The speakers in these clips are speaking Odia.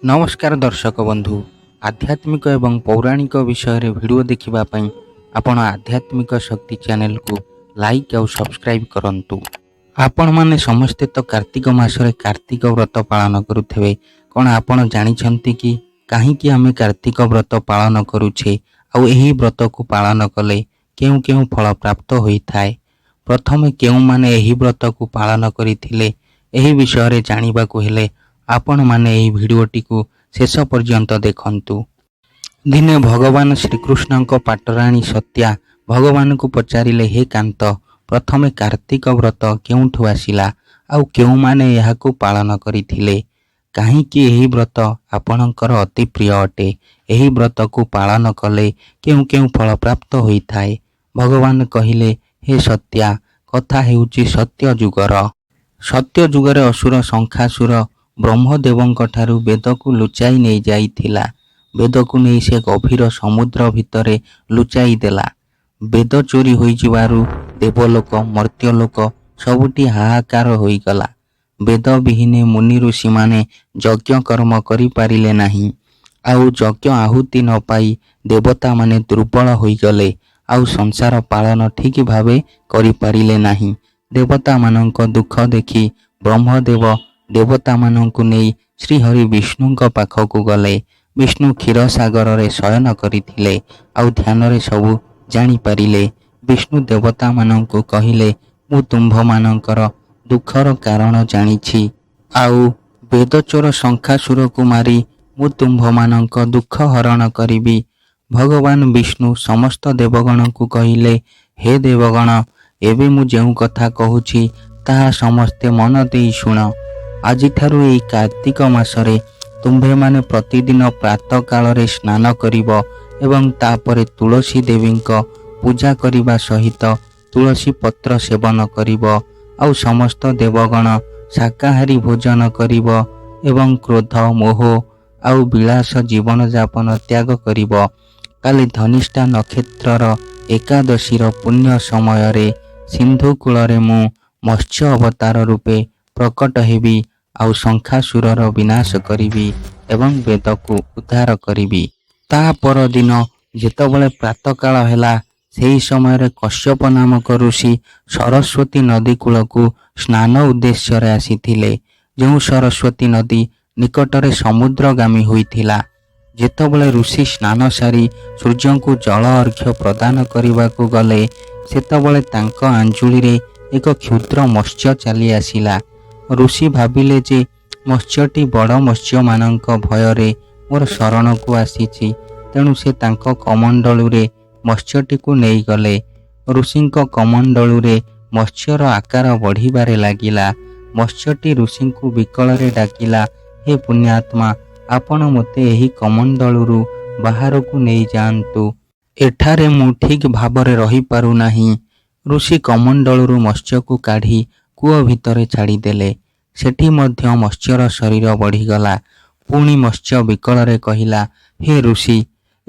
ନମସ୍କାର ଦର୍ଶକ ବନ୍ଧୁ, ଆଧ୍ୟାତ୍ମିକ ଏବଂ ପୌରାଣିକ ବିଷୟରେ ଭିଡ଼ିଓ ଦେଖିବା ପାଇଁ ଆପଣ ଆଧ୍ୟାତ୍ମିକ ଶକ୍ତି ଚ୍ୟାନେଲକୁ ଲାଇକ୍ ଆଉ ସବସ୍କ୍ରାଇବ୍ କରନ୍ତୁ। ଆପଣମାନେ ସମସ୍ତେ ତ କାର୍ତ୍ତିକ ମାସରେ କାର୍ତ୍ତିକ ବ୍ରତ ପାଳନ କରୁଥିବେ। କ'ଣ ଆପଣ ଜାଣିଛନ୍ତି କି କାହିଁକି ଆମେ କାର୍ତ୍ତିକ ବ୍ରତ ପାଳନ କରୁଛେ ଆଉ ଏହି ବ୍ରତକୁ ପାଳନ କଲେ କେଉଁ କେଉଁ ଫଳ ପ୍ରାପ୍ତ ହୋଇଥାଏ? ପ୍ରଥମେ କେଉଁମାନେ ଏହି ବ୍ରତକୁ ପାଳନ କରିଥିଲେ? ଏହି ବିଷୟରେ ଜାଣିବାକୁ ହେଲେ ଆପଣମାନେ ଏହି ଭିଡ଼ିଓଟିକୁ ଶେଷ ପର୍ଯ୍ୟନ୍ତ ଦେଖନ୍ତୁ। ଦିନେ ଭଗବାନ ଶ୍ରୀକୃଷ୍ଣଙ୍କ ପାଟରାଣୀ ସତ୍ୟା ଭଗବାନଙ୍କୁ ପଚାରିଲେ, ହେ କାନ୍ତ, ପ୍ରଥମେ କାର୍ତ୍ତିକ ବ୍ରତ କେଉଁଠୁ ଆସିଲା ଆଉ କେଉଁମାନେ ଏହାକୁ ପାଳନ କରିଥିଲେ? କାହିଁକି ଏହି ବ୍ରତ ଆପଣଙ୍କର ଅତି ପ୍ରିୟ ଅଟେ? ଏହି ବ୍ରତକୁ ପାଳନ କଲେ କେଉଁ କେଉଁ ଫଳ ପ୍ରାପ୍ତ ହୋଇଥାଏ? ଭଗବାନ କହିଲେ, ହେ ସତ୍ୟା, କଥା ହେଉଛି ସତ୍ୟ ଯୁଗର। ସତ୍ୟ ଯୁଗରେ ଅସୁର ଶଙ୍ଖାସୁର ବ୍ରହ୍ମଦେବଙ୍କ ଠାରୁ ବେଦକୁ ଲୁଚାଇ ନେଇଯାଇଥିଲା। ବେଦକୁ ନେଇ ସେ ଗଭୀର ସମୁଦ୍ର ଭିତରେ ଲୁଚାଇ ଦେଲା। ବେଦ ଚୋରି ହୋଇଯିବାରୁ ଦେବଲୋକ, ମର୍ତ୍ତ୍ୟଲୋକ ସବୁଠି ହାହାକାର ହୋଇଗଲା। ବେଦ ବିହୀନେ ମୁନି ଋଷିମାନେ ଯଜ୍ଞ କର୍ମ କରିପାରିଲେ ନାହିଁ। ଆଉ ଯଜ୍ଞ ଆହୁତି ନ ପାଇ ଦେବତାମାନେ ଦୁର୍ବଳ ହୋଇଗଲେ ଆଉ ସଂସାର ପାଳନ ଠିକ୍ ଭାବେ କରିପାରିଲେ ନାହିଁ। ଦେବତାମାନଙ୍କ ଦୁଃଖ ଦେଖି ବ୍ରହ୍ମଦେବ ଦେବତାମାନଙ୍କୁ ନେଇ ଶ୍ରୀହରି ବିଷ୍ଣୁଙ୍କ ପାଖକୁ ଗଲେ। ବିଷ୍ଣୁ କ୍ଷୀରସାଗରରେ ଶୟନ କରିଥିଲେ ଆଉ ଧ୍ୟାନରେ ସବୁ ଜାଣିପାରିଲେ। ବିଷ୍ଣୁ ଦେବତାମାନଙ୍କୁ କହିଲେ, ମୁଁ ତୁମ୍ଭମାନଙ୍କର ଦୁଃଖର କାରଣ ଜାଣିଛି। ଆଉ ବେଦଚୋର ଶଙ୍ଖାସୁରକୁ ମାରି ମୁଁ ତୁମ୍ଭମାନଙ୍କ ଦୁଃଖ ହରଣ କରିବି। ଭଗବାନ ବିଷ୍ଣୁ ସମସ୍ତ ଦେବଗଣଙ୍କୁ କହିଲେ, ହେ ଦେବଗଣ, ଏବେ ମୁଁ ଯେଉଁ କଥା କହୁଛି ତାହା ସମସ୍ତେ ମନ ଦେଇ ଶୁଣ। ଆଜିଠାରୁ ଏହି କାର୍ତ୍ତିକ ମାସରେ ତୁମ୍ଭେମାନେ ପ୍ରତିଦିନ ପ୍ରାତଃକାଳରେ ସ୍ନାନ କରିବ ଏବଂ ତାପରେ ତୁଳସୀ ଦେବୀଙ୍କ ପୂଜା କରିବା ସହିତ ତୁଳସୀ ପତ୍ର ସେବନ କରିବ। ଆଉ ସମସ୍ତ ଦେବଗଣ ଶାକାହାରୀ ଭୋଜନ କରିବ ଏବଂ କ୍ରୋଧ, ମୋହ ଆଉ ବିଳାସ ଜୀବନଯାପନ ତ୍ୟାଗ କରିବ। କାଲି ଧନିଷ୍ଠା ନକ୍ଷତ୍ରର ଏକାଦଶୀର ପୁଣ୍ୟ ସମୟରେ ସିନ୍ଧୁ କୂଳରେ ମୁଁ ମତ୍ସ୍ୟ ଅବତାର ରୂପେ ପ୍ରକଟ ହେବି ଆଉ ଶଙ୍ଖାସୁରର ବିନାଶ କରିବି ଏବଂ ବେଦକୁ ଉଦ୍ଧାର କରିବି। ତା ପରଦିନ ଯେତେବେଳେ ପ୍ରାତଃକାଳ ହେଲା, ସେହି ସମୟରେ କଶ୍ୟପ ନାମକ ଋଷି ସରସ୍ୱତୀ ନଦୀ କୂଳକୁ ସ୍ନାନ ଉଦ୍ଦେଶ୍ୟରେ ଆସିଥିଲେ, ଯେଉଁ ସରସ୍ୱତୀ ନଦୀ ନିକଟରେ ସମୁଦ୍ରଗାମୀ ହୋଇଥିଲା। ଯେତେବେଳେ ଋଷି ସ୍ନାନ ସାରି ସୂର୍ଯ୍ୟଙ୍କୁ ଜଳ ଅର୍ଘ୍ୟ ପ୍ରଦାନ କରିବାକୁ ଗଲେ, ସେତେବେଳେ ତାଙ୍କ ଆଞ୍ଜୁଳିରେ ଏକ କ୍ଷୁଦ୍ର ମତ୍ସ୍ୟ ଚାଲି ଆସିଲା। ଋଷି ଭାବିଲେ ଯେ ମତ୍ସ୍ୟଟି ବଡ଼ ମତ୍ସ୍ୟମାନଙ୍କ ଭୟରେ ମୋର ଶରଣକୁ ଆସିଛି। ତେଣୁ ସେ ତାଙ୍କ କମଣ୍ଡଳୁରେ ମତ୍ସ୍ୟଟିକୁ ନେଇଗଲେ। ଋଷିଙ୍କ କମଣ୍ଡଳୁରେ ମତ୍ସ୍ୟର ଆକାର ବଢ଼ିବାରେ ଲାଗିଲା। ମତ୍ସ୍ୟଟି ଋଷିଙ୍କୁ ବିକଳରେ ଡାକିଲା, ହେ ପୁଣ୍ୟାତ୍ମା, ଆପଣ ମୋତେ ଏହି କମଣ୍ଡଳୁରୁ ବାହାରକୁ ନେଇଯାଆନ୍ତୁ। ଏଠାରେ ମୁଁ ଠିକ୍ ଭାବରେ ରହିପାରୁନାହିଁ। ଋଷି କମଣ୍ଡଳୁରୁ ମତ୍ସ୍ୟକୁ କାଢ଼ି କୂଅ ଭିତରେ ଛାଡ଼ିଦେଲେ। ସେଠି ମଧ୍ୟ ମତ୍ସ୍ୟର ଶରୀର ବଢ଼ିଗଲା। ପୁଣି ମତ୍ସ୍ୟ ବିକଳରେ କହିଲା, ହେ ଋଷି,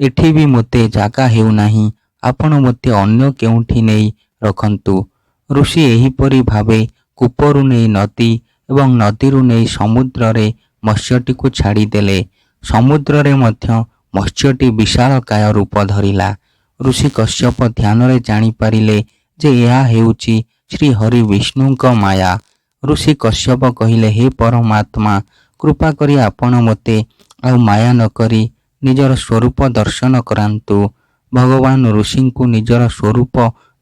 ଏଠି ବି ମୋତେ ଜାଗା ହେଉନାହିଁ। ଆପଣ ମୋତେ ଅନ୍ୟ କେଉଁଠି ନେଇ ରଖନ୍ତୁ। ଋଷି ଏହିପରି ଭାବେ କୂପରୁ ନେଇ ନଦୀ ଏବଂ ନଦୀରୁ ନେଇ ସମୁଦ୍ରରେ ମତ୍ସ୍ୟଟିକୁ ଛାଡ଼ିଦେଲେ। ସମୁଦ୍ରରେ ମଧ୍ୟ ମତ୍ସ୍ୟଟି ବିଶାଳକାୟ ରୂପ ଧରିଲା। ଋଷି କଶ୍ୟପ ଧ୍ୟାନରେ ଜାଣିପାରିଲେ ଯେ ଏହା ହେଉଛି ଶ୍ରୀ ହରି ବିଷ୍ଣୁଙ୍କ ମାୟା। ଋଷି କଶ୍ୟପ କହିଲେ, ହେ ପରମାତ୍ମା, କୃପା କରି ଆପଣ ମୋତେ ଆଉ ମାୟା ନ କରି ନିଜର ସ୍ୱରୂପ ଦର୍ଶନ କରାନ୍ତୁ। ଭଗବାନ ଋଷିଙ୍କୁ ନିଜର ସ୍ୱରୂପ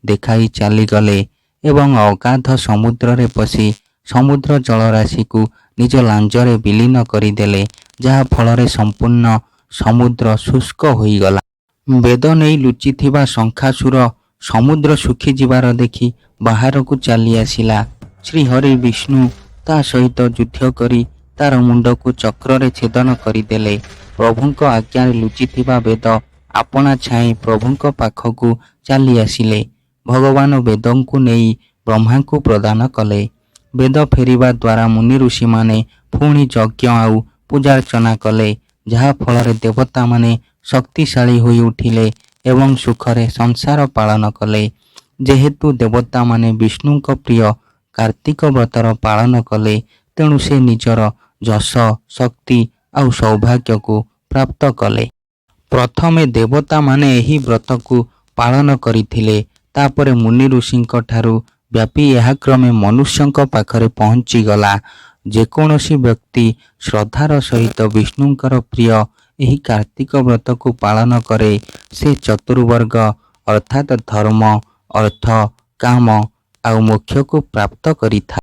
ଦେଖାଇ ଚାଲିଗଲେ ଏବଂ ଅଗାଧ ସମୁଦ୍ରରେ ପଶି ସମୁଦ୍ର ଜଳରାଶିକୁ ନିଜ ଲାଞ୍ଜରେ ବିଲୀନ କରିଦେଲେ, ଯାହା ଫଳରେ ସମ୍ପୂର୍ଣ୍ଣ ସମୁଦ୍ର ଶୁଷ୍କ ହୋଇଗଲା। ବେଦ ନେଇ ଲୁଚିଥିବା ଶଙ୍ଖାସୁର ସମୁଦ୍ର ଶୁଖିଯିବାର ଦେଖି ବାହାରକୁ ଚାଲି ଆସିଲା। ଶ୍ରୀହରି ବିଷ୍ଣୁ ତା ସହିତ ଯୁଦ୍ଧ କରି ତାର ମୁଣ୍ଡକୁ ଚକ୍ରରେ ଛେଦନ କରିଦେଲେ। ପ୍ରଭୁଙ୍କ ଆଜ୍ଞାରେ ଲୁଚିଥିବା ବେଦ ଆପଣା ଛାଏଁ ପ୍ରଭୁଙ୍କ ପାଖକୁ ଚାଲି ଆସିଲେ। ଭଗବାନ ବେଦଙ୍କୁ ନେଇ ବ୍ରହ୍ମାଙ୍କୁ ପ୍ରଦାନ କଲେ। ବେଦ ଫେରିବା ଦ୍ୱାରା ମୁନି ଋଷିମାନେ ପୁଣି ଯଜ୍ଞ ଆଉ ପୂଜାର୍ଚ୍ଚନା କଲେ, ଯାହା ଫଳରେ ଦେବତାମାନେ ଶକ୍ତିଶାଳୀ ହୋଇ ଉଠିଲେ ଏବଂ ସୁଖରେ ସଂସାର ପାଳନ କଲେ। ଯେହେତୁ ଦେବତାମାନେ ବିଷ୍ଣୁଙ୍କ ପ୍ରିୟ କାର୍ତ୍ତିକ ବ୍ରତର ପାଳନ କଲେ, ତେଣୁ ସେ ନିଜର ଯଶ, ଶକ୍ତି ଆଉ ସୌଭାଗ୍ୟକୁ ପ୍ରାପ୍ତ କଲେ। ପ୍ରଥମେ ଦେବତାମାନେ ଏହି ବ୍ରତକୁ ପାଳନ କରିଥିଲେ। ତାପରେ ମୁନି ଋଷିଙ୍କ ଠାରୁ ବ୍ୟାପି ଏହା କ୍ରମେ ମନୁଷ୍ୟଙ୍କ ପାଖରେ ପହଞ୍ଚିଗଲା। ଯେକୌଣସି ବ୍ୟକ୍ତି ଶ୍ରଦ୍ଧାର ସହିତ ବିଷ୍ଣୁଙ୍କର ପ୍ରିୟ ଏହି କାର୍ତ୍ତିକ ବ୍ରତକୁ ପାଳନ କରେ, ସେ ଚତୁର୍ବର୍ଗ ଅର୍ଥାତ୍ ଧର୍ମ, ଅର୍ଥ, କାମ ଆଉ ମୋକ୍ଷକୁ ପ୍ରାପ୍ତ କରିଥାଏ।